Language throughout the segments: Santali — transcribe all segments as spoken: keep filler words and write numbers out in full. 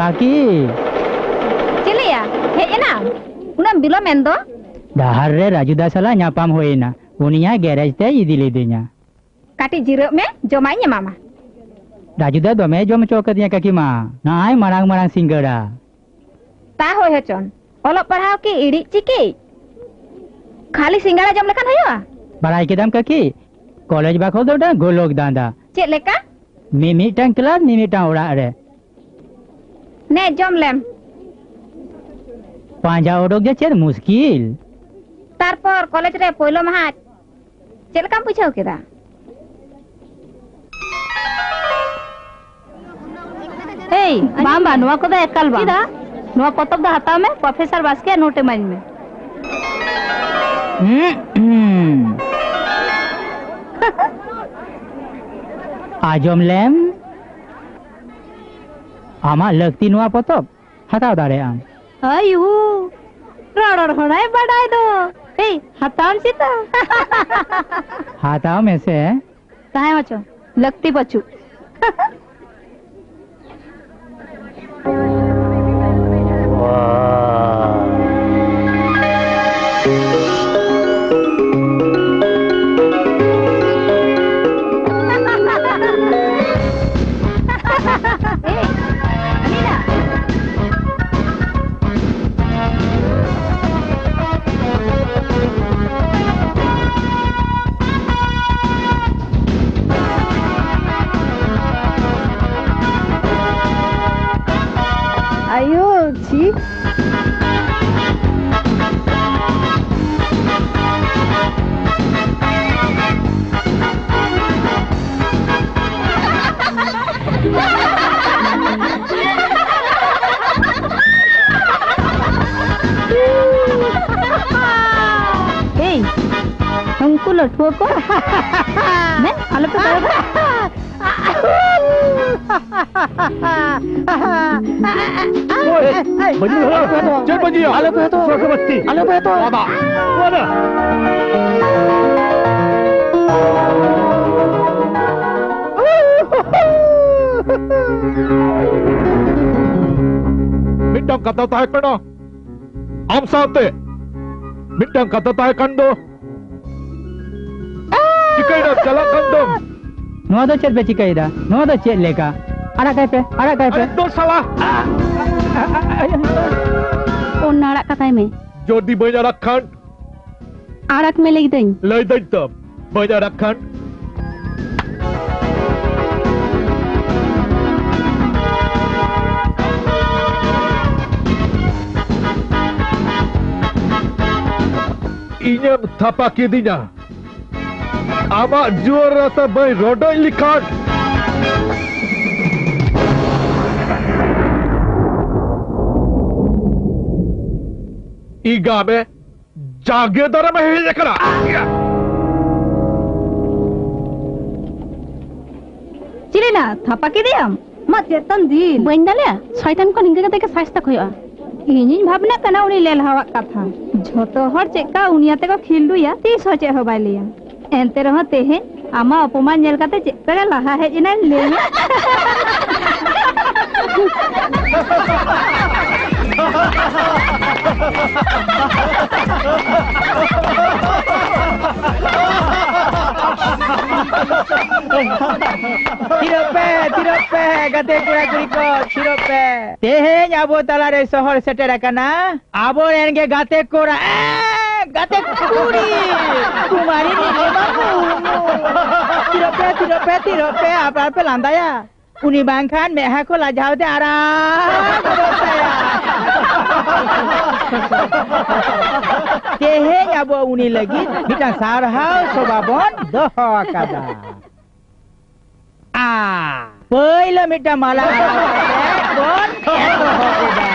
ᱟᱹᱠᱤ! ᱪᱮᱞᱮᱭᱟ, ᱦᱮᱡ ᱮᱱᱟᱢ? ᱩᱱᱟᱹᱜ ᱮᱢ ᱵᱤᱞᱚᱢ ᱮᱱ ᱫᱚ? ᱰᱟᱦᱟᱨ ᱨᱮ ᱨᱟᱡᱩ ᱫᱟ ᱥᱟᱞᱟᱜ ᱧᱟᱯᱟᱢ ᱦᱩᱭ ᱮᱱᱟ᱾ ᱩᱱᱤᱭᱟᱜ ᱜᱮᱨᱮᱡᱽ ᱛᱮᱭ ᱤᱫᱤ ᱞᱤᱫᱤᱧᱟ᱾ ᱠᱟᱹᱴᱤᱡ ᱡᱤᱨᱟᱹᱜ ᱢᱮ, ᱡᱚᱢᱟᱜ ᱤᱧ ᱮᱢᱟᱢᱟ᱾ ᱨᱟᱡᱩ ᱫᱟ ᱫᱚᱢᱮᱭ ᱡᱚᱢ ᱦᱚᱪᱚ ᱠᱟᱫᱤᱧᱟ ᱠᱟᱹᱠᱤ ᱢᱟ᱾ ᱱᱚᱜᱼᱚᱭ ᱢᱟᱨᱟᱝ ᱢᱟᱨᱟᱝ ᱥᱤᱸᱜᱟᱹᱲᱟ᱾ ᱛᱟ ᱦᱳᱭ ᱦᱚᱪᱚᱱ, ᱚᱞᱚᱜ ᱯᱟᱲᱦᱟᱣ ᱠᱤ ᱤᱲᱤᱡ ᱪᱤᱠᱤᱡ? ᱠᱷᱟᱹᱞᱤ ᱥᱤᱸᱜᱟᱲᱟ ᱡᱚᱢ ᱞᱮᱠᱷᱟᱱ ᱦᱩᱭᱩᱜᱼᱟ? ᱵᱟᱲᱟᱭ ᱠᱮᱫᱟᱢ ᱠᱟᱹᱠᱤ, ᱠᱚᱞᱮᱡᱽ ᱵᱟᱠᱷᱳᱞ ᱫᱚ ᱢᱤᱫᱴᱟᱝ ᱜᱳᱞᱳᱠ ᱫᱟᱸᱫᱟ᱾ ᱪᱮᱫ ᱞᱮᱠᱟ? ᱢᱤᱢᱤᱫᱴᱟᱝ ᱠᱞᱟᱥ, ᱢᱤᱢᱤᱫᱴᱟᱝ ᱚᱲᱟᱜ ᱨᱮ᱾ ᱱᱮ, ᱡᱚᱢ ᱞᱮᱢ᱾ ᱯᱟᱸᱡᱟ ᱚᱰᱚᱠ ᱜᱮ ᱪᱮᱫ ᱢᱩᱥᱠᱤᱞ᱾ ᱛᱟᱨᱯᱚᱨ ᱠᱚᱞᱮᱡᱽ ᱨᱮ ᱯᱳᱭᱞᱳ ᱢᱟᱦᱟ ᱪᱮᱫ ᱞᱮᱠᱟᱢ ᱵᱩᱡᱷᱟᱹᱣ ᱠᱮᱫᱟ? ᱮᱭ, ᱵᱟᱝ, ᱵᱟᱝ, ᱱᱚᱣᱟ ᱠᱚᱫᱚ ᱮᱠᱟᱞ ᱵᱟᱝ᱾ ᱪᱮᱫᱟᱜ? ᱱᱚᱣᱟ ᱯᱚᱛᱚᱵ ᱫᱚ ᱦᱟᱛᱟᱣ ᱢᱮ, ᱯᱨᱚᱯᱷᱮᱥᱚᱨ ᱵᱟᱥᱠᱮᱭᱟᱜ ᱱᱳᱴ ᱮᱢᱟᱹᱧ ᱢᱮ᱾ ᱦᱩᱸ, ᱦᱩᱸ᱾ ᱟᱸᱡᱚᱢ ᱞᱮᱢ, ᱟᱢᱟᱜ ᱞᱟᱹᱠᱛᱤ ᱱᱚᱣᱟ ᱯᱚᱛᱚᱵ, ᱦᱟᱛᱟᱣ ᱫᱟᱲᱮᱭᱟᱜ ᱟᱢ᱾ ᱟᱭᱩ, ᱨᱚᱲ ᱦᱚᱲᱟᱭ ᱵᱟᱰᱟᱭ ᱫᱚ᱾ ᱮᱭ, ᱦᱟᱛᱟᱣ ᱟᱢ ᱥᱮ ᱛᱟ? ᱦᱟᱛᱟᱣ ᱢᱮᱥᱮ᱾ ᱛᱟᱦᱮᱸ ᱦᱚᱪᱚ, ᱞᱟᱹᱠᱛᱤ ᱵᱟᱹᱪᱩᱜ᱾ ᱟᱭᱳ, ᱪᱷᱤ᱾ ᱮᱭ, ᱩᱱᱠᱩ ᱞᱟᱹᱴᱷᱩᱣᱟᱹ ᱠᱚ᱾ ᱢᱮ, ᱟᱞᱚᱯᱮ ᱫᱟᱹᱲᱟ᱾ ᱳᱭ, ᱵᱟᱹᱧ ᱵᱩᱡᱷᱟᱹᱣᱟ᱾ ᱪᱮᱫ ᱵᱟᱹᱧ ᱵᱩᱡᱷᱟᱹᱣᱟ? ᱟᱞᱚᱯᱮ ᱦᱟᱛᱟᱣᱟ᱾ ᱥᱚᱨᱜᱚᱵᱚᱛᱤ᱾ ᱟᱞᱚᱯᱮ ᱦᱟᱛᱟᱣᱟ᱾ ᱵᱟᱵᱟ᱾ ᱵᱟᱵᱟ᱾ ᱠᱟᱛᱷᱟ ᱛᱟᱦᱮᱸ ᱠᱟᱱᱟ, ᱟᱢ ᱥᱟᱶᱛᱮ ᱢᱤᱫᱴᱟᱝ ᱠᱟᱛᱷᱟ ᱛᱟᱦᱮᱸ ᱠᱟᱱ ᱫᱚ᱾ ᱪᱤᱠᱟᱹᱭᱮᱱᱟ? ᱪᱟᱞᱟᱜ ᱠᱟᱱ ᱫᱚᱢ᱾ ᱱᱚᱣᱟ ᱫᱚ ᱪᱮᱫ ᱯᱮ ᱪᱤᱠᱟᱹᱭᱮᱫᱟ? ᱱᱚᱣᱟ ᱫᱚ ᱪᱮᱫ ᱞᱮᱠᱟ? ᱟᱲᱟᱜ ᱠᱟᱭ ᱯᱮ, ᱟᱲᱟᱜ ᱠᱟᱭ ᱯᱮ᱾ ᱟᱨᱮ ᱫᱚ ᱥᱟᱞᱟ! ᱚᱱᱟ ᱟᱲᱟᱜ ᱠᱟᱛᱟᱭ ᱢᱮ᱾ ᱡᱩᱫᱤ ᱵᱟᱹᱧ ᱟᱲᱟᱜ ᱠᱷᱟᱱ? ᱟᱲᱟᱜ ᱢᱮ ᱞᱟᱹᱭ ᱫᱟᱹᱧ᱾ ᱞᱟᱹᱭ ᱫᱟᱹᱧ ᱛᱚ, ᱵᱟᱹᱧ ᱟᱲᱟᱜ ᱠᱷᱟᱱ? ᱤᱧᱮᱢ ᱛᱷᱟᱯᱟ ᱠᱤᱫᱤᱧᱟ᱾ ᱟᱢᱟᱜ ᱡᱩᱣᱟᱹᱱ ᱨᱟᱥᱟ ᱵᱟᱹᱧ ᱨᱚᱰᱚᱡ ᱞᱮᱠᱷᱟᱱ᱾ ᱤᱜᱟ ᱢᱮ, ᱡᱟᱸᱜᱮ ᱫᱟᱨᱟᱢ ᱮ ᱦᱮᱡ ᱟᱠᱟᱱᱟ᱾ ᱪᱤᱞᱤᱱᱟ, ᱛᱷᱟᱯᱟ ᱠᱮᱫᱮᱭᱟᱢ? ᱢᱟ ᱪᱮᱫ ᱛᱟᱢ ᱫᱤᱱ? ᱵᱟᱹᱧ ᱫᱟᱞᱮᱭᱟ, ᱥᱚᱭᱛᱟᱱ ᱠᱚ ᱱᱤᱝᱠᱟᱹ ᱠᱟᱛᱮ ᱜᱮ ᱥᱟᱭᱥᱛᱟ ᱠᱚ ᱦᱩᱭᱩᱜᱼᱟ᱾ ᱤᱧᱤᱧ ᱵᱷᱟᱵᱽᱱᱟᱜ ᱠᱟᱱᱟ ᱩᱱᱤ ᱞᱮᱞᱦᱟᱣᱟᱜ ᱠᱟᱛᱷᱟ᱾ ᱡᱷᱚᱛᱚ ᱦᱚᱲ ᱪᱮᱫᱠᱟ ᱩᱱᱤ ᱟᱛᱮ ᱠᱚ ᱠᱷᱤᱞᱰᱩᱭᱟ, ᱛᱤᱥ ᱦᱚᱸ ᱪᱮᱫ ᱦᱚᱸ ᱵᱟᱭ ᱞᱟᱹᱭᱟ᱾ ᱮᱱᱛᱮ ᱨᱮᱦᱚᱸ ᱛᱮᱦᱮᱧ ᱟᱢᱟᱜ ᱚᱯᱚᱢᱟᱱ ᱧᱮᱞ ᱠᱟᱛᱮ ᱪᱮᱫᱠᱟ ᱨᱮ ᱞᱟᱦᱟ ᱦᱮᱡ ᱮᱱᱟᱭ ᱞᱟᱹᱭ ᱢᱮ᱾ ᱛᱷᱤᱨᱚᱜ ᱯᱮ, ᱛᱷᱤᱨᱚᱜ ᱯᱮ, ᱜᱟᱛᱮ ᱠᱚᱲᱟ ᱠᱩᱲᱤ ᱠᱚ, ᱛᱷᱤᱨᱚᱜ ᱯᱮ᱾ ᱛᱮᱦᱮᱧ ᱟᱵᱚ ᱛᱟᱞᱟᱨᱮ ᱥᱚᱦᱚᱨ ᱥᱮᱴᱮᱨ ᱟᱠᱟᱱᱟ ᱟᱵᱚᱨᱮᱱ ᱜᱮ ᱜᱟᱛᱮ ᱠᱚᱲᱟ, ᱮ, ᱜᱟᱛᱮ ᱠᱩᱲᱤ, ᱠᱩᱢᱟᱨᱤ ᱱᱤᱡᱮ ᱵᱟᱹᱵᱩ᱾ ᱛᱷᱤᱨᱚᱜ ᱯᱮ, ᱛᱷᱤᱨᱚᱜ ᱯᱮ, ᱛᱷᱤᱨᱚᱜ ᱯᱮ, ᱟᱯᱮ ᱟᱞᱚᱯᱮ ᱞᱟᱸᱫᱟᱭᱟ᱾ ᱩᱱᱤ ᱵᱟᱝᱠᱷᱟᱱ ᱢᱮᱫᱦᱟ ᱠᱚ ᱞᱟᱡᱟᱣ ᱛᱮ ᱟᱨᱟᱜ ᱜᱚᱫᱚᱜ ᱛᱟᱭᱟ᱾ ᱛᱮᱦᱮᱧ ᱟᱵᱚ ᱩᱱᱤ ᱞᱟᱹᱜᱤᱫ ᱢᱤᱫᱴᱟᱝ ᱥᱟᱨᱦᱟᱣ ᱥᱚᱵᱷᱟ ᱵᱚᱱ ᱫᱚᱦᱚ ᱟᱠᱟᱫᱟ᱾ ᱟ, ᱯᱟᱹᱭᱞᱟᱹ ᱢᱤᱫᱴᱟᱝ ᱢᱟᱞᱟ ᱟᱨᱟᱣ ᱠᱟᱛᱮ ᱵᱚᱱ ᱮᱛᱚᱦᱚᱵ ᱮᱫᱟ᱾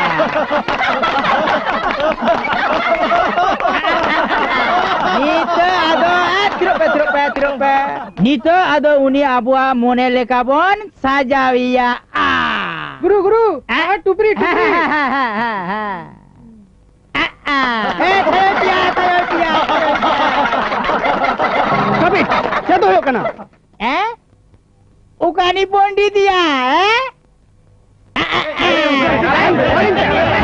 ᱱᱤᱛᱚᱜ ᱟᱫᱚ, ᱟ, ᱛᱷᱤᱨᱚᱜ ᱯᱮ, ᱛᱷᱤᱨᱚᱜ ᱯᱮ, ᱛᱷᱤᱨᱚᱜ ᱯᱮ᱾ ᱱᱤᱛᱚᱜ ᱟᱫᱚ ᱩᱱᱤ ᱟᱵᱚᱣᱟᱜ ᱢᱚᱱᱮ ᱞᱮᱠᱟ ᱵᱚᱱ ᱥᱟᱡᱟᱣᱮᱭᱟ᱾ ᱟ᱾ ᱜᱩᱨᱩ, ᱜᱩᱨᱩ, ᱟ? ᱟᱨ ᱴᱩᱯᱨᱤ, ᱴᱩᱯᱨᱤ᱾ ᱦᱮᱸ, ᱦᱮᱸ, ᱦᱮᱸ, ᱦᱮᱸ, ᱦᱮᱸ᱾ ᱟ, ᱟ᱾ ᱮ, ᱛᱷᱟᱭᱚ ᱯᱮᱭᱟ, ᱛᱷᱟᱭᱚ ᱯᱮᱭᱟ, ᱛᱷᱟᱭᱚ ᱯᱮᱭᱟ᱾ ᱠᱟᱹᱢᱤ, ᱪᱮᱫ ᱦᱩᱭᱩᱜ ᱠᱟᱱᱟ? ᱮ? ᱚᱠᱟᱱᱤ ᱯᱚᱱᱰᱤᱛ ᱭᱟ, ᱮ? ᱟ, ᱟ, ᱟ᱾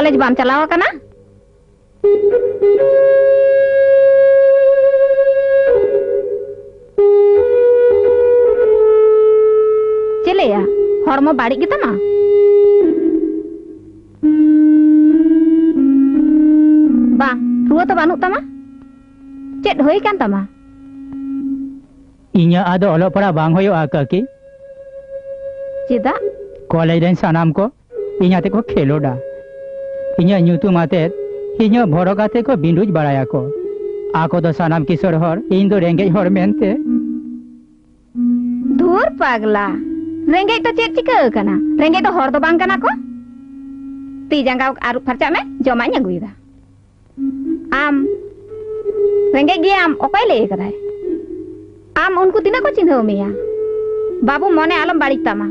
ᱠᱚᱞᱮᱡᱽ ᱵᱟᱢ ᱪᱟᱞᱟᱣ ᱟᱠᱟᱱᱟ? ᱪᱮᱞᱮᱭᱟ, ᱦᱚᱲᱢᱚ ᱵᱟᱹᱲᱤᱡ ᱜᱮᱛᱟᱢᱟ? ᱵᱟᱝ, ᱨᱩᱣᱟᱹ ᱛᱚ ᱵᱟᱹᱱᱩᱜ ᱛᱟᱢᱟ? ᱪᱮᱫ ᱦᱩᱭ ᱠᱟᱱ ᱛᱟᱢᱟ? ᱤᱧᱟᱹᱜ ᱟᱫᱚ ᱚᱞᱚᱜ ᱯᱟᱲᱦᱟᱜ ᱵᱟᱝ ᱦᱩᱭᱩᱜᱼᱟ, ᱠᱟᱹᱠᱤ᱾ ᱪᱮᱫᱟᱜ? ᱠᱚᱞᱮᱡᱽ ᱨᱮᱱ ᱥᱟᱱᱟᱢ ᱠᱚ ᱤᱧ ᱟᱛᱮ ᱠᱚ ᱠᱷᱮᱞᱳᱰᱟ᱾ ᱤᱧᱟᱹᱜ ᱧᱩᱛᱩᱢ ᱟᱛᱮ ᱤᱧᱟᱹᱜ ᱵᱷᱚᱨᱚᱠ ᱟᱛᱮ ᱠᱚ ᱵᱤᱸᱰᱩᱡ ᱵᱟᱲᱟᱭᱟᱠᱚ᱾ ᱟᱠᱚ ᱫᱚ ᱥᱟᱱᱟᱢ ᱠᱤᱥᱳᱨ ᱦᱚᱲ, ᱤᱧ ᱫᱚ ᱨᱮᱸᱜᱮᱡ ᱦᱚᱲ ᱢᱮᱱᱛᱮ᱾ ᱫᱷᱩᱨ ᱯᱟᱜᱽᱞᱟ, ᱨᱮᱸᱜᱮᱡ ᱫᱚ ᱪᱮᱫ ᱪᱤᱠᱟᱹ ᱟᱠᱟᱱᱟ? ᱨᱮᱸᱜᱮᱡ ᱫᱚ ᱦᱚᱲ ᱫᱚ ᱵᱟᱝ ᱠᱟᱱᱟ ᱠᱚ᱾ ᱛᱤ ᱡᱟᱸᱜᱟ ᱟᱹᱨᱩᱵ ᱯᱷᱟᱨᱪᱟᱜ ᱢᱮ, ᱡᱚᱢᱟᱜ ᱤᱧ ᱟᱹᱜᱩᱭᱮᱫᱟ᱾ ᱟᱢ ᱨᱮᱸᱜᱮᱡ ᱜᱮᱭᱟᱢ, ᱚᱠᱚᱭ ᱞᱟᱹᱭ ᱟᱠᱟᱫᱟᱭ? ᱟᱢ ᱩᱱᱠᱩ ᱛᱤᱱᱟᱹᱜ ᱠᱚ ᱪᱤᱱᱦᱟᱹᱣ ᱢᱮᱭᱟ? ᱵᱟᱹᱵᱩ, ᱢᱚᱱᱮ ᱟᱞᱚᱢ ᱵᱟᱹᱲᱤᱡ ᱛᱟᱢᱟ᱾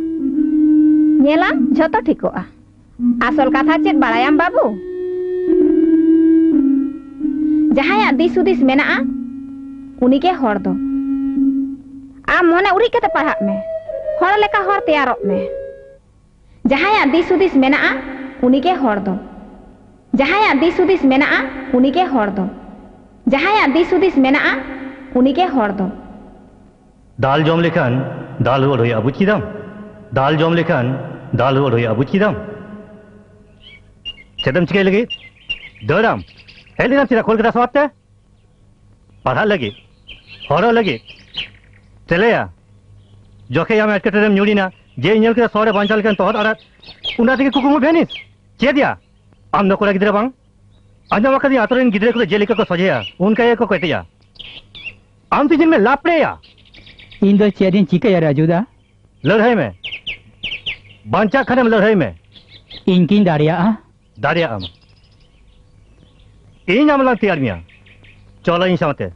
ᱧᱮᱞᱟᱢ, ᱡᱷᱚᱛᱚ ᱴᱷᱤᱠᱚᱜᱼᱟ᱾ ᱟᱥᱚᱞ ᱠᱟᱛᱷᱟ ᱪᱮᱫ ᱵᱟᱲᱟᱭᱟᱢ ᱵᱟᱹᱵᱩ? ᱡᱟᱦᱟᱸᱭᱟᱜ ᱫᱤᱥ ᱦᱩᱫᱤᱥ ᱢᱮᱱᱟᱜᱼᱟ, ᱩᱱᱤᱜᱮ ᱦᱚᱲ ᱫᱚ᱾ ᱟᱢ ᱢᱚᱱᱮ ᱩᱨᱤᱡ ᱠᱟᱛᱮ ᱯᱟᱲᱦᱟᱜ ᱢᱮ, ᱦᱚᱲ ᱞᱮᱠᱟ ᱦᱚᱲ ᱛᱮᱭᱟᱨᱚᱜ ᱢᱮ᱾ ᱡᱟᱦᱟᱸᱭᱟᱜ ᱫᱤᱥ ᱦᱩᱫᱤᱥ ᱢᱮᱱᱟᱜᱼᱟ, ᱩᱱᱤᱜᱮ ᱦᱚᱲ ᱫᱚ᱾ ᱡᱟᱦᱟᱸᱭᱟᱜ ᱫᱤᱥ ᱦᱩᱫᱤᱥ ᱢᱮᱱᱟᱜᱼᱟ, ᱩᱱᱤᱜᱮ ᱦᱚᱲ ᱫᱚ᱾ ᱡᱟᱦᱟᱸᱭᱟᱜ ᱫᱤᱥ ᱦᱩᱫᱤᱥ ᱢᱮᱱᱟᱜᱼᱟ, ᱩᱱᱤᱜᱮ ᱦᱚᱲ ᱫᱚ᱾ ᱫᱟᱞ ᱡᱚᱢ ᱞᱮᱠᱷᱟᱱ ᱫᱟᱞ ᱨᱩᱣᱟᱹᱲ ᱦᱩᱭᱩᱜᱼᱟ, ᱵᱩᱡ ᱠᱮᱫᱟᱢ? ᱫᱟᱞ ᱡᱚᱢ ᱞᱮᱠᱷᱟᱱ ᱫᱟᱞ ᱨᱩᱣᱟᱹᱲ ᱦᱩᱭᱩᱜᱼᱟ, ᱵᱩᱡ ᱠᱮᱫᱟᱢ? ᱪᱮᱫ ᱮᱢ ᱪᱤᱠᱟᱹᱭ ᱞᱟᱹᱜᱤᱫ? ᱫᱟᱹᱲᱟᱢ? ᱦᱮᱡ ᱞᱮᱱᱟᱢ ᱪᱮᱫᱟᱜ ᱠᱳᱞᱠᱟᱛᱟ ᱥᱚᱦᱚᱨ ᱛᱮ? ᱯᱟᱲᱦᱟᱜ ᱞᱟᱹᱜᱤᱫ, ᱦᱚᱨᱚᱜ ᱞᱟᱹᱜᱤᱫ᱾ ᱪᱮᱞᱮᱭᱟ, ᱡᱚᱠᱷᱮᱡ ᱟᱢ ᱮᱴᱠᱮᱴᱚᱬᱮᱢ ᱧᱩᱨᱤᱱᱟ, ᱡᱮ ᱧᱮᱞ ᱠᱮᱫᱟ ᱥᱚᱦᱚᱨ ᱨᱮ ᱵᱟᱧᱪᱟᱣ ᱞᱮᱠᱟᱱ ᱛᱚᱦᱚᱫ ᱟᱲᱟᱜ, ᱚᱱᱟ ᱛᱮᱜᱮ ᱠᱩᱠᱢᱩ ᱵᱷᱮᱱᱤᱥ᱾ ᱪᱮᱫ ᱭᱟ? ᱟᱢ ᱫᱚ ᱠᱚᱲᱟ ᱜᱤᱫᱽᱨᱟᱹ ᱵᱟᱝ? ᱟᱸᱡᱚᱢ ᱟᱠᱟᱫᱤᱧ ᱟᱛᱳ ᱨᱮᱱ ᱜᱤᱫᱽᱨᱟᱹ ᱠᱚᱫᱚ ᱡᱮᱞᱮᱠᱟ ᱠᱚ ᱥᱚᱡᱷᱮᱭᱟ, ᱚᱱᱠᱟ ᱜᱮᱠᱚ ᱠᱮᱴᱮᱡᱟ᱾ ᱟᱢ ᱛᱤᱡᱤᱱ ᱢᱮ ᱞᱟᱯᱲᱮᱭᱟ᱾ ᱤᱧ ᱫᱚ ᱪᱮᱫ ᱤᱧ ᱪᱤᱠᱟᱹᱭᱟ ᱨᱟᱡᱩ ᱫᱟ? ᱞᱟᱹᱲᱦᱟᱹᱭ ᱢᱮ᱾ ᱵᱟᱧᱪᱟᱜ ᱠᱷᱟᱱᱮᱢ ᱞᱟᱹᱲᱦᱟᱹᱭ ᱢᱮ᱾ ᱤᱧ ᱠᱤᱧ ᱫᱟᱲᱮᱭᱟᱜᱼᱟ? ᱫᱟᱲᱮᱭᱟᱜ ᱟᱢ᱾ ᱤᱧ ᱟᱢ ᱞᱟᱝ ᱛᱮᱭᱟᱨ ᱢᱮᱭᱟ᱾ ᱪᱚᱞᱚ ᱤᱧ ᱥᱟᱶᱛᱮ᱾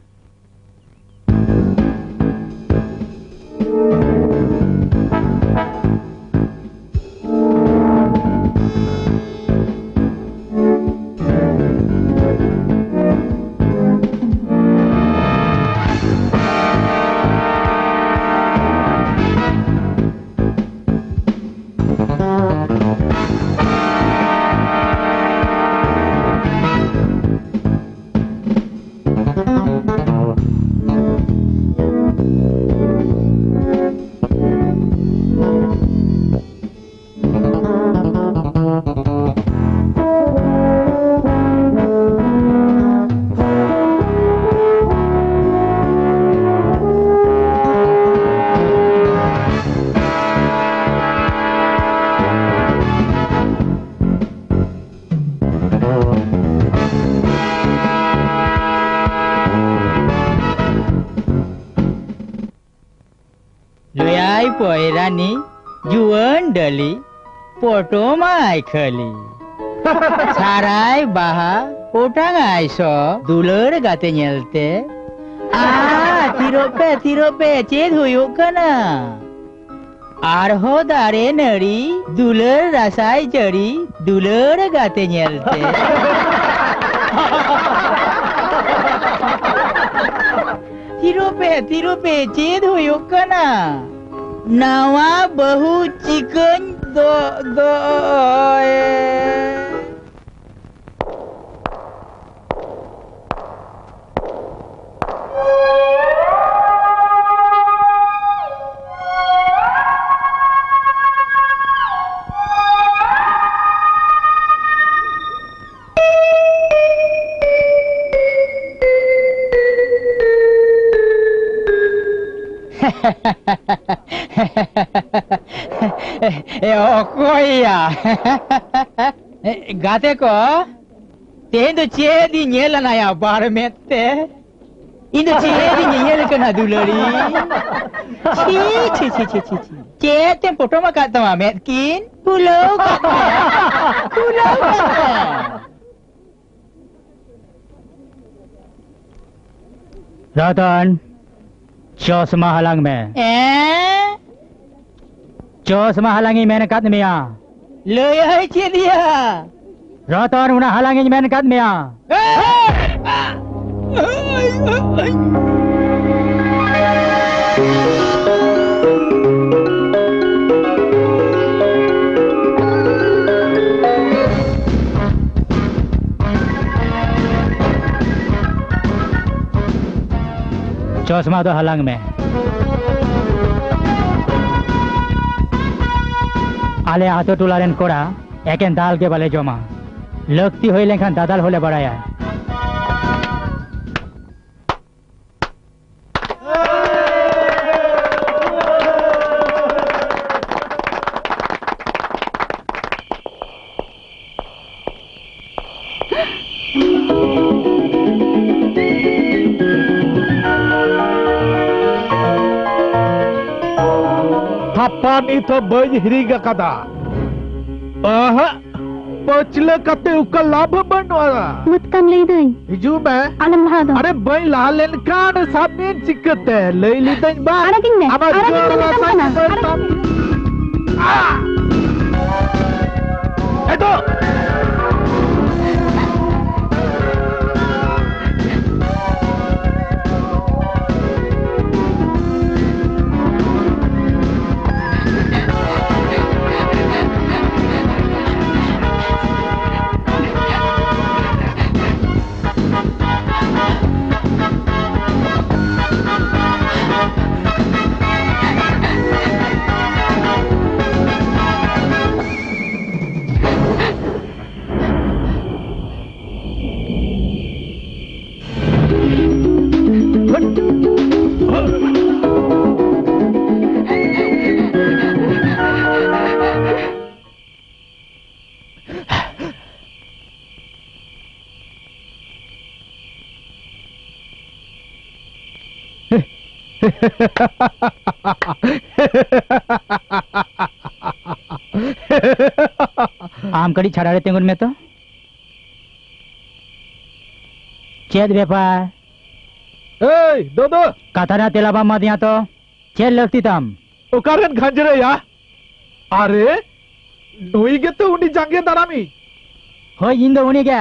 ᱯᱚᱭᱨᱟᱱᱤ, ᱡᱩᱣᱟᱹᱱ ᱰᱟᱹᱞᱤ, ᱯᱚᱴᱚᱢᱟᱭ ᱠᱷᱟᱹᱞᱤ᱾ ᱥᱟᱨᱟᱭ ᱵᱟᱦᱟ, ᱚᱴᱟᱝᱟᱭ ᱥᱚ, ᱫᱩᱞᱟᱹᱲ ᱜᱟᱛᱮ ᱧᱮᱞᱛᱮ᱾ ᱟ, ᱛᱷᱤᱨᱚᱜ ᱯᱮ, ᱛᱷᱤᱨᱚᱜ ᱯᱮ, ᱪᱮᱫ ᱦᱩᱭᱩᱜ ᱠᱟᱱᱟ? ᱟᱨᱦᱚᱸ ᱫᱟᱨᱮ ᱱᱟᱹᱲᱤ, ᱫᱩᱞᱟᱹᱲ ᱨᱟᱥᱟᱭ ᱡᱟᱹᱲᱤ, ᱫᱩᱞᱟᱹᱲ ᱜᱟᱛᱮ ᱧᱮᱞᱛᱮ᱾ ᱛᱷᱤᱨᱚᱜ ᱯᱮ, ᱛᱷᱤᱨᱚᱜ ᱯᱮ, ᱪᱮᱫ ᱦᱩᱭᱩᱜ ᱠᱟᱱᱟ? ᱱᱟᱣᱟ ᱵᱟᱹᱦᱩ ᱪᱤᱠᱟᱹᱧ ᱫᱚ, ᱫᱚ, ᱚᱭ᱾ ᱮ, ᱚᱠᱚᱭᱭᱟ? ᱮ, ᱜᱟᱛᱮ ᱠᱚ, ᱛᱮᱦᱮᱧ ᱫᱚ ᱪᱮᱫ ᱤᱧ ᱧᱮᱞ ᱟᱱᱟᱭᱟ ᱵᱟᱨ ᱢᱮᱫ ᱛᱮ? ᱤᱧ ᱫᱚ ᱪᱮᱫ ᱤᱧ ᱧᱮᱧᱮᱞ ᱠᱟᱱᱟ ᱫᱩᱞᱟᱹᱲᱤ? ᱪᱷᱤ, ᱪᱷᱤ, ᱪᱷᱤ᱾ ᱪᱮᱫ ᱛᱮᱢ ᱯᱚᱴᱚᱢ ᱟᱠᱟᱫ ᱛᱟᱢᱟ ᱢᱮᱫ ᱠᱤᱱ? ᱠᱷᱩᱞᱟᱹᱣ ᱠᱟᱜ ᱢᱮ᱾ ᱠᱷᱩᱞᱟᱹᱣ ᱠᱟᱜ ᱢᱮ᱾ ᱨᱚᱛᱚᱱ, ᱪᱚᱥᱢᱟ ᱦᱟᱞᱟᱝ ᱢᱮ᱾ ᱮᱸ? ᱪᱚᱥᱢᱟ ᱦᱟᱞᱟᱝ ᱤᱧ ᱢᱮᱱ ᱟᱠᱟᱫ ᱢᱮᱭᱟ᱾ ᱞᱟᱹᱭ ᱟᱭ ᱪᱮᱫ ᱭᱟ? ᱨᱚᱛᱚᱱ, ᱚᱱᱟ ᱦᱟᱞᱟᱝ ᱤᱧ ᱢᱮᱱ ᱟᱠᱟᱫ ᱢᱮᱭᱟ᱾ ᱪᱚᱥᱢᱟ ᱫᱚ ᱦᱟᱞᱟᱝ ᱢᱮ᱾ ᱟᱞᱮ ᱟᱛᱳ ᱴᱚᱞᱟ ᱨᱮᱱ ᱠᱚᱲᱟ ᱮᱠᱮᱱ ᱫᱟᱞ ᱜᱮ ᱵᱟᱞᱮ ᱡᱚᱢᱟ᱾ ᱞᱟᱹᱠᱛᱤ ᱦᱩᱭ ᱞᱮᱱᱠᱷᱟᱱ ᱫᱟᱫᱟᱞ ᱦᱚᱸᱞᱮ ᱵᱟᱲᱟᱭᱟ᱾ ᱯᱟ ᱱᱤᱛ ᱦᱚᱸ ᱵᱟᱹᱧ ᱦᱤᱲᱤᱧ ᱟᱠᱟᱫᱟ᱾ ᱟᱦᱟᱜ, ᱯᱟᱹᱪᱷᱞᱟᱹ ᱠᱟᱛᱮ ᱚᱠᱟ ᱞᱟᱵᱷ ᱦᱚᱸ ᱵᱟᱹᱱᱩᱜᱼᱟ᱾ ᱢᱩᱛᱠᱟᱢ ᱞᱟᱹᱭᱫᱟᱹᱧ᱾ ᱦᱤᱡᱩᱜ ᱢᱮ᱾ ᱟᱞᱚᱢ ᱞᱟᱦᱟ ᱫᱚ᱾ ᱟᱨᱮ, ᱵᱟᱹᱧ ᱞᱟᱦᱟ ᱞᱮᱱᱠᱷᱟᱱ ᱥᱟᱵ ᱢᱮᱭᱟᱹᱧ ᱪᱤᱠᱟᱹᱛᱮ? ᱞᱟᱹᱭ ᱞᱤᱫᱟᱹᱧ ᱵᱟᱝ᱾ ᱟᱲᱟᱜᱤᱧ ᱢᱮ᱾ ᱟᱢᱟᱜ ᱟᱲᱟᱜᱤᱧ ᱢᱮ ᱡᱚᱨ ᱢᱮᱛᱟᱢ ᱨᱟᱥᱟ ᱠᱟᱱᱟ᱾ ᱜᱮ ᱵᱟᱹᱧ ᱟᱲᱟᱜᱤᱧ ᱛᱟᱢ-, ᱢᱮ᱾ ᱟ! ᱮᱛᱚ! ᱟᱢ ᱠᱟᱹᱴᱤᱡ ᱪᱷᱟᱲᱟ ᱨᱮ ᱛᱤᱸᱜᱩᱱ ᱢᱮ ᱛᱚ᱾ ᱪᱮᱫ ᱵᱮᱯᱟᱨ? ᱮᱭ, ᱫᱚᱫᱚ! ᱠᱟᱛᱷᱟ ᱨᱮᱱᱟᱜ ᱛᱮᱞᱟ ᱵᱟᱢ ᱮᱢᱟᱫᱤᱧᱟ ᱛᱚ᱾ ᱪᱮᱫ ᱞᱟᱹᱠᱛᱤ ᱛᱟᱢ? ᱚᱠᱟᱨᱮᱱ ᱠᱷᱟᱸᱡᱽᱨᱟᱹᱭᱟ? ᱟᱨᱮ, ᱱᱩᱭ ᱜᱮᱛᱚ ᱩᱱᱤ ᱡᱟᱸᱜᱮ ᱫᱟᱨᱟᱢᱤᱡ᱾ ᱦᱳᱭ, ᱤᱧ ᱫᱚ ᱩᱱᱤ ᱜᱮ᱾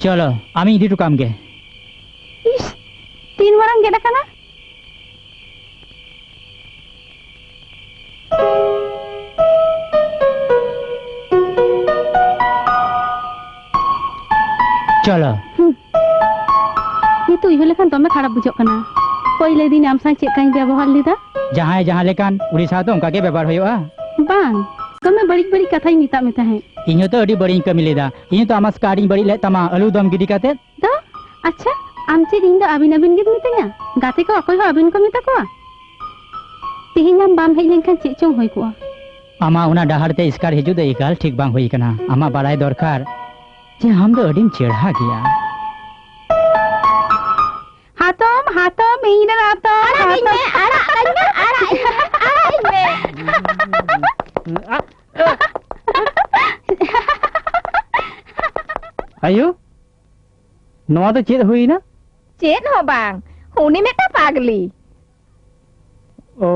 ᱪᱚᱞᱚ, ᱟᱢᱤᱧ ᱤᱫᱤ ᱦᱚᱴᱚ ᱠᱟᱢ ᱜᱮ᱾ ᱤᱥ, ᱛᱤᱱ ᱢᱟᱨᱟᱝ ᱜᱮᱫ ᱟᱠᱟᱱᱟ᱾ ᱪᱚᱞᱚ᱾ ᱦᱩᱸ᱾ ᱱᱤᱛᱚᱜ ᱩᱭᱦᱟᱹᱨ ᱞᱮᱠᱷᱟᱱ ᱫᱚᱢᱮ ᱠᱷᱟᱨᱟᱯ ᱵᱩᱡᱷᱟᱹᱜ ᱠᱟᱱᱟ᱾ ᱯᱳᱭᱞᱳ ᱫᱤᱱ ᱟᱢ ᱥᱟᱶ ᱪᱮᱫ ᱞᱮᱠᱟᱧ ᱵᱮᱵᱚᱦᱟᱨ ᱞᱮᱫᱟ᱾ ᱡᱟᱦᱟᱸᱭ ᱡᱟᱦᱟᱸ ᱞᱮᱠᱟᱱ, ᱩᱱᱤ ᱥᱟᱶ ᱫᱚ ᱚᱱᱠᱟ ᱜᱮ ᱵᱮᱵᱚᱦᱟᱨ ᱦᱩᱭᱩᱜᱼᱟ᱾ ᱵᱟᱝ, ᱫᱚᱢᱮ ᱵᱟᱹᱲᱤᱡ ᱵᱟᱹᱲᱤᱡ ᱠᱟᱛᱷᱟᱧ ᱢᱮᱛᱟᱜ ᱢᱮ ᱛᱟᱦᱮᱸᱫ᱾ ᱤᱧ ᱦᱚᱸᱛᱚ ᱟᱹᱰᱤ ᱵᱟᱹᱲᱤᱡ ᱤᱧ ᱠᱟᱹᱢᱤ ᱞᱮᱫᱟ᱾ ᱤᱧ ᱦᱚᱸᱛᱚ ᱟᱢᱟᱜ ᱥᱠᱟᱨᱴ ᱤᱧ ᱵᱟᱹᱲᱤᱡ ᱞᱮᱫ ᱛᱟᱢᱟ, ᱟᱹᱞᱩ ᱫᱚᱢ ᱜᱤᱰᱤ ᱠᱟᱛᱮ᱾ ᱫᱚ? ᱟᱪᱪᱷᱟ, ᱟᱢ ᱪᱮᱫ ᱤᱧ ᱫᱚ ᱟᱹᱵᱤᱱ ᱟᱹᱵᱤᱱ ᱜᱮᱢ ᱢᱤᱛᱟᱹᱧᱟ? ᱜᱟᱛᱮ ᱠᱚ ᱚᱠᱚᱭ ᱦᱚᱸ ᱟᱹᱵᱤᱱ ᱠᱚ ᱢᱮᱛᱟ ᱠᱚᱣᱟ? ᱛᱮᱦᱮᱧ ᱟᱢ ᱵᱟᱢ ᱦᱮᱡ ᱞᱮᱱᱠᱷᱟᱱ ᱪᱮᱫ ᱪᱚᱝ ᱦᱩᱭ ᱠᱚᱜᱼᱟ᱾ ᱟᱢᱟᱜ ᱚᱱᱟ ᱰᱟᱦᱟᱨ ᱛᱮ ᱮᱥᱠᱟᱨ ᱦᱤᱡᱩᱜ ᱫᱚ ᱮᱠᱟᱞ ᱴᱷᱤᱠ ᱵᱟᱝ ᱦᱩᱭ ᱟᱠᱟᱱᱟ᱾ ᱟᱢᱟᱜ ᱵᱟᱲᱟᱭ ᱫᱚᱨᱠᱟᱨ ᱡᱮ ᱟᱢ ᱫᱚ ᱟᱹᱰᱤᱢ ᱪᱮᱲᱦᱟ ᱜᱮᱭᱟ᱾ ᱦᱟᱛᱚᱢ, ᱦᱟᱛᱚᱢ, ᱤᱧ ᱨᱮᱱ ᱦᱟᱛᱚᱢ, ᱟᱲᱟᱜ ᱤᱧ ᱢᱮ, ᱦᱟᱛᱚᱢ᱾ ᱟᱲᱟᱜ ᱤᱧ ᱢᱮ, ᱟᱲᱟᱜ ᱤᱧ ᱢᱮ, ᱟᱲᱟᱜ ᱤᱧ ᱢᱮ᱾ ᱟᱭᱳ, ᱱᱚᱣᱟ ᱫᱚ ᱪᱮᱫ ᱦᱩᱭᱱᱟ? ᱪᱮᱫ ᱦᱚᱸ ᱵᱟᱝ, ᱩᱱᱤ ᱢᱤᱫᱴᱟᱝ ᱯᱟᱜᱽᱞᱤ᱾ ᱳ᱾